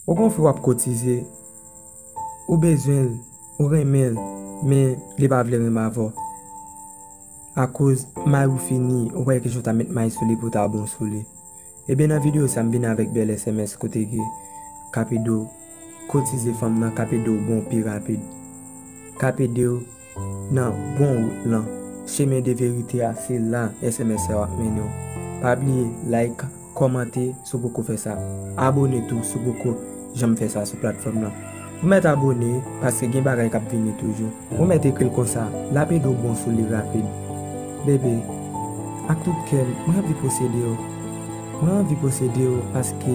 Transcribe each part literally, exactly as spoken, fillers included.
Ou gon fi w ap kotize, ou bezwen l, ou renmen l, men li pa vle renmen avè w. Akoz may ou fini, ou pa gen kesyon ta met may sou li pou ta bon sou li. Ebyen, nan videyo sa, m vin avèk bèl S M S kote ke k ap ede w kotize fanm nan, k ap ede w bon pi rapid, k ap ede w nan bon wout lan. Chemen de verite a, se la S M S sa yo ap mennen w. Pa bliye like, kòmante si w poko fè sa. Abone tou si w poko janm fè sa sou platfòm lan. Ou mèt abone, paske gen bagay k ap vini toujou. Ou mèt ekri l konsa, l ap ede w bon sou li rapid. Bebe, ak tout kè m, mwen anvi posede w. Mwen anvi posede w paske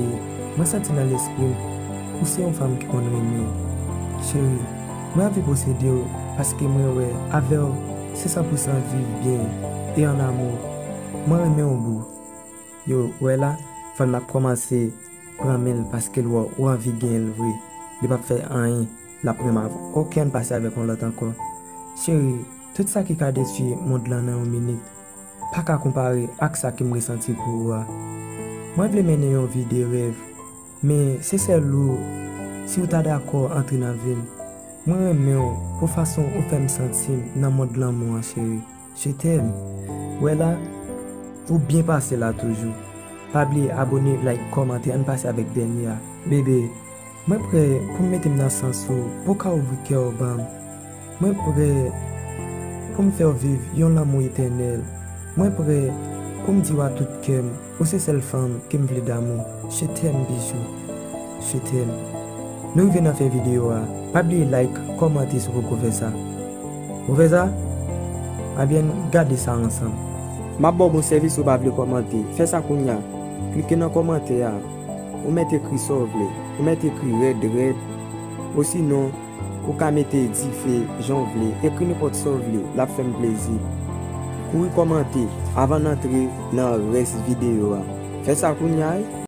mwen santi nan lespri m ou se yon fanm ki konn renmen. Cheri, mwen anvi posede w paske mwen wè avè w se san pou san viv byen e an amou. Mwen renmen w boo. Yo, wè la, fanm nan ap kòmanse pran men l paske l wè w anvi genyen l vre. Li p ap fè anyen, l ap renmen avè w. Oke, ann pase avèk yon lòt ankò. Cheri, tout sa ki ka detwi mond lan nan yon minit pa ka konpare ak sa ke m resanti pou ou a. Mwen vle mennen yon vi de rèv, men se sèl ou, si w ta dakò antre nan vi m. Mwen renmen w pou fason ou fè m santi m nan mond lanmou an, cheri. Je t'aime. Wè la, ou byen pase la toujou. Pa bliye abone, like, kòmante, ann pase avèk dènye a. Bebe, mwen prè pou m mete m nan sans ou, pou w ka ouvri kè w ban m. Mwen prè pou m fè w viv yon lanmou etènèl. Mwen prè pou m di w a tout kè m, ou se sèl fanm ke m vle damou. Je t'aime, bijou. Je t'aime. Nou rive nan fen videyo a. Pa bliye like, kòmante si w poko fè sa. Ou fè sa? Ebyen, gade sa ansanm. M ap ba w bon sèvis, ou pa vle kòmante. Fè sa kounya. Klike nan kòmantè a. Ou mèt ekri sa w vle. Ou mèt ekri rèd rèd. Osinon, ou ka mete dife jan w vle. Ekri nenpòt sa w vle. L ap fè m plezi. Kouri kòmante avan n antre nan rès videyo a. Fè sa kounya wi.